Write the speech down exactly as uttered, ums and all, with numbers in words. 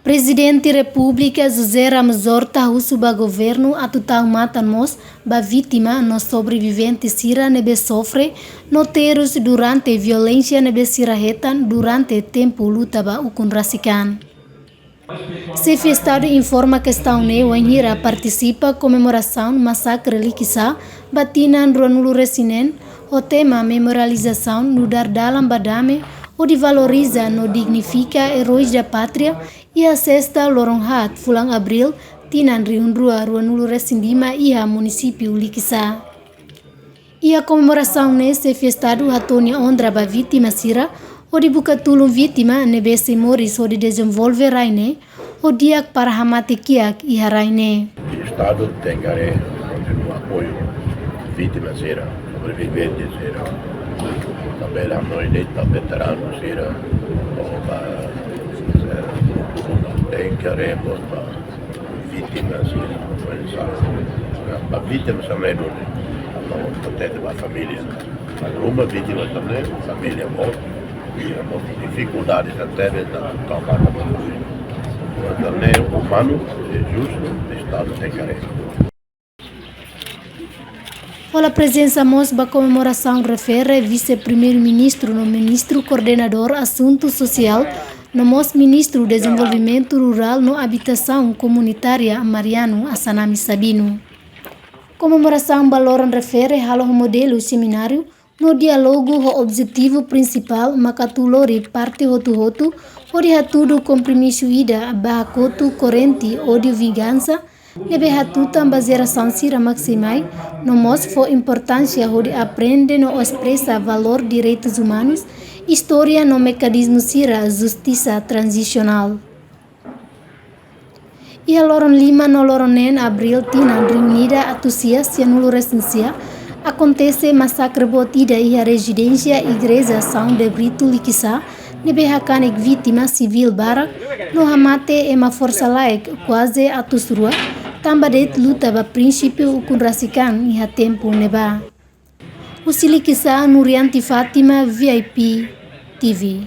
Prezidente Repúblika José Ramos Horta husu ba governu atu tau matan mós ba vítima no sobrevivente sira ne'ebé sofre no terus durante violénsia ne'ebé sira hetan durante tempu luta ba ukun rasik an. Xefe Estadu informa kestaun ne'e wainhira partisipa komemorasaun masakre Likisá ba tinan ruanulu-resin-neen, ho tema memorializasaun nu'udar dalan ba dame hodi valoriza no dignifika eróis da pátria, iha sesta loron haat fulan Abríl, tinan rihun rua ruanulu-resin-lima iha munisípiu Likisá. Iha komemorasaun ne'e Xefe Estadu hato'o nia onra ba vítima sira, hodi buka tulun vítima ne'ebé sei moris hodi dezenvolve rai ne'e, ho di'ak para hamate kiak iha rai ne'e. Estadu tenke haree kontinua apoiu vítima sira, sobrevivente sira, tabela noi de veteranu sira, ou ba, eh, tenke haree mós ba vítima sira, ba vítima sira ne'e duni, atu proteje ba família. Ba ruma vítima também, família boot, iha mós difikuldade sira tebe na toma ba vítima. Também umanu, é justu, Estadu tenke haree. Hola prezensa mós ba komemorasaun refere Vise-Primeiru-Ministru no Ministru Koordenadór Asuntu Sosiál, no mós Ministru Dezenvolvimentu Rurál no Abitasaun Komunitária, Mariano Assanami Sabino. Komemorasaun ba loron refere halo ho modelu semináriu no diálogu ho objetivu prinsipál mak atu lori parte hotu-hotu hodi hatudu kompromisu ida ba hakotu korrente ódiu vingansa ne'ebé hatutan ba jerasaun sira mak sei mai, no mós fó importánsia hodi aprende no espresa valór direitus umanus, istória no mekanizmu sira justisa tranzisionál. Iha loron lima no loron neen Abríl tinan rihun ida atus sia sianulu-resin-sia, akontese masakre boot ida iha rezidénsia Igreja São de Brito Likisá, ne'ebé hakanek vítima sivíl barak, no hamate ema forsa-laek kuaze atus rua, tanba de'it luta ba prinsípiu ukun rasik an iha tempu ne'ebá. Husi Likisá, Nurianti Fátima, V I P T V.